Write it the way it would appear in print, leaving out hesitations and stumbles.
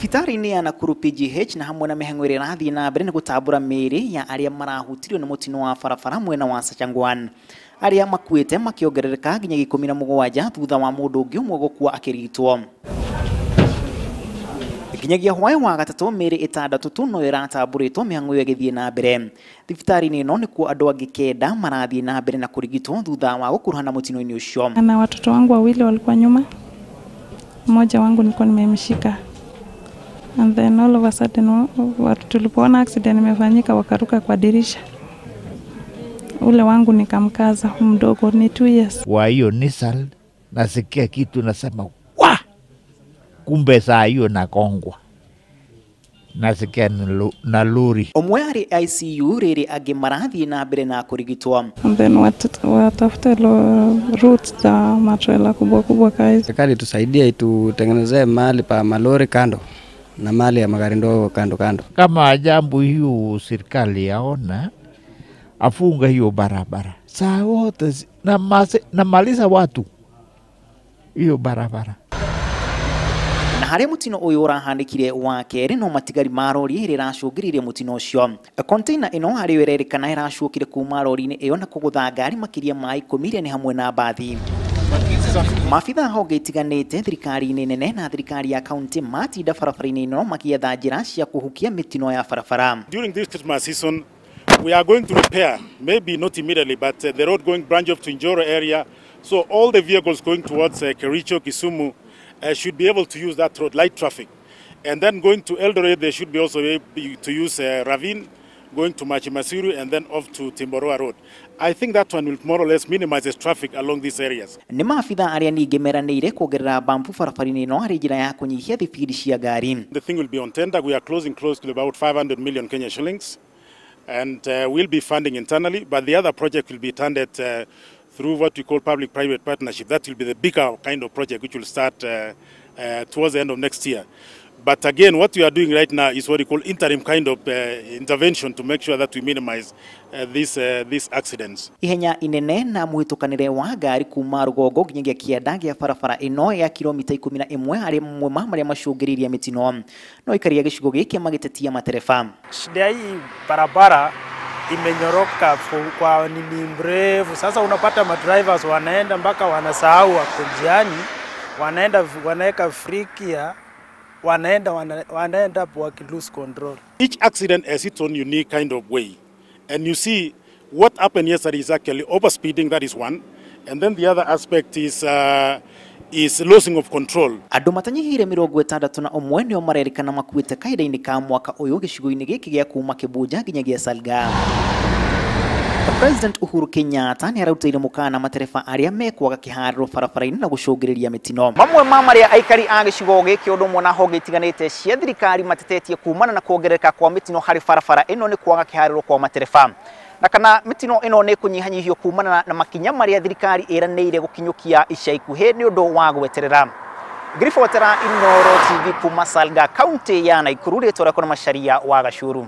Thibitarĩ-inĩ ya Nakuru PGH na hamwe na mĩhang'o ĩrĩa ĩrathiĩ na mbere nĩ gũtambũra mĩĩrĩ ya arĩa marahutirio nĩ mũtino wa barabara mwena wa Sachangwan. Arĩa makuĩte makĩongerereka nginya 17 thutha wa mũndũ ũngĩ ũmwe gũkua akĩrigitwo. Nginyagia hwaĩ wa gatatũ mĩĩrĩ 6 tu no ĩratambũrĩtwo mĩhang'o ĩyo ĩgĩthiĩ na mbere. Thibitarĩ-inĩ ĩno nĩkuo andũ angĩ 9 marathiĩ na mbere na kũrigitwo thutha wa gũkuruhana mũtino-inĩ ũcio. Na watoto wangu wawili walikuwa nyuma, mmoja wangu nilikuwa nimemshika. And then all of a sudden watu tulipoona accident imefanyika wakaruka kwa dirisha. Ule wangu nikamkaza, mdogo ni 2 years. Kwa hiyo Nissan nasikia kitu nasema wa, kumbe saa hiyo nakongwa. Nasikia na lori. Ũmwe arĩ ICU rĩrĩ angĩ marathiĩ na mbere na kũrigitwo. And then watafute routes za matrela kubwa kubwa kazi. Serikali tusaidie itutengenezee mahali pa malori kando na mali ya magari ndogo kando kando. Kama ajabu hiyo serikali yaona afunga hiyo barabara saa wote na maliza watu hiyo barabara. Na harĩa mũtino ũyũ ũrahanĩkire wa kerĩ no matigari ma rori ĩrĩa ĩracũngĩrĩirie mũtino ũcio. Container ĩno harĩ ĩrerĩkana ĩracũkire kuma rori-inĩ ĩyo na kũgũtha ngari makĩria ma 10 iria nĩ hamwe na mbathi. Maabitha honge itiganĩte thirikari-inĩ nene na thirikari ya kaunti matinda barabara-inĩ ĩno makĩetha njĩra cia kũhukia mĩtino ya barabara. During this Christmas season, we are going to repair, maybe not immediately, but the road going branch off to Njoro area, so all the vehicles going towards Kericho, Kisumu, should be able to use that road, light traffic. And then going to Eldoret, they should be also able to use Ravine, going to Machimasuru and then off to Timboroa Road. I think that one will more or less minimize the traffic along these areas. Nĩ maabitha arĩa ningĩ meranĩire kuongerera bambu barabara-inĩ ĩno harĩ njĩra ya kũnyihia thibindi cia ngari. The thing will be on tender. We are closing close to about 500 million Kenya shillings, and we'll be funding internally, but the other project will be funded through what we call public-private partnership. That will be the bigger kind of project which will start towards the end of next year. But again, what we are doing right now is what we call interim kind of intervention to make sure that we minimize these accidents. Ihenya inene na mũhĩtũkanĩre wa ngari kuma rũgongo nginyagia kĩanda gĩa barabara ĩno ya kilomita 11 harĩ mamwe ma marĩa macũngĩrĩirie mĩtino. No aikari a gĩcigo gĩkĩ magĩtetia matereba. Shida hii barabara imenyoroka kwa nini mrefu. Sasa unapata madrivers wanaenda mpaka wanasahau wako njiani, wanaenda wanaweka frikia, wanaenda waki lose control. Each accident has its own unique kind of way. And you see what happened yesterday is actually overspeeding, that is one. And then the other aspect is losing of control. Andũ matanyihĩire 61 nĩo marerĩkana makuĩte kahinda-inĩ ka mwaka ũyũ gĩcigo-inĩ gĩkĩ gĩa kuma Kĩbunja nginyagia Salga. President Uhuru Kenyatta nĩ ararutĩire mũkana matereba arĩa mekwaga kĩharĩro barabara-inĩ na gũcũngĩrĩria mĩtino. Mamwe ma marĩa aikari a gĩcigo gĩkĩ ũndũ ũmwe na honge itiganĩte cia thirikari matetetie kumana na kuongerereka kwa mĩtino harĩ barabara ĩno nĩ kwaga kĩharĩro kwa matereba. Na kana mĩtino ĩno nĩ kũnyihanyihio kumana na makinya marĩa thirikari ĩranĩire gũkinyũkia ica ikuhĩ nĩ ũndũ wa gweterera. Ngiribotera Inooro TV kuma Salga, kaunti ya Nakuru, rĩtwa rĩakwa nĩ Macharia wa Gacuru.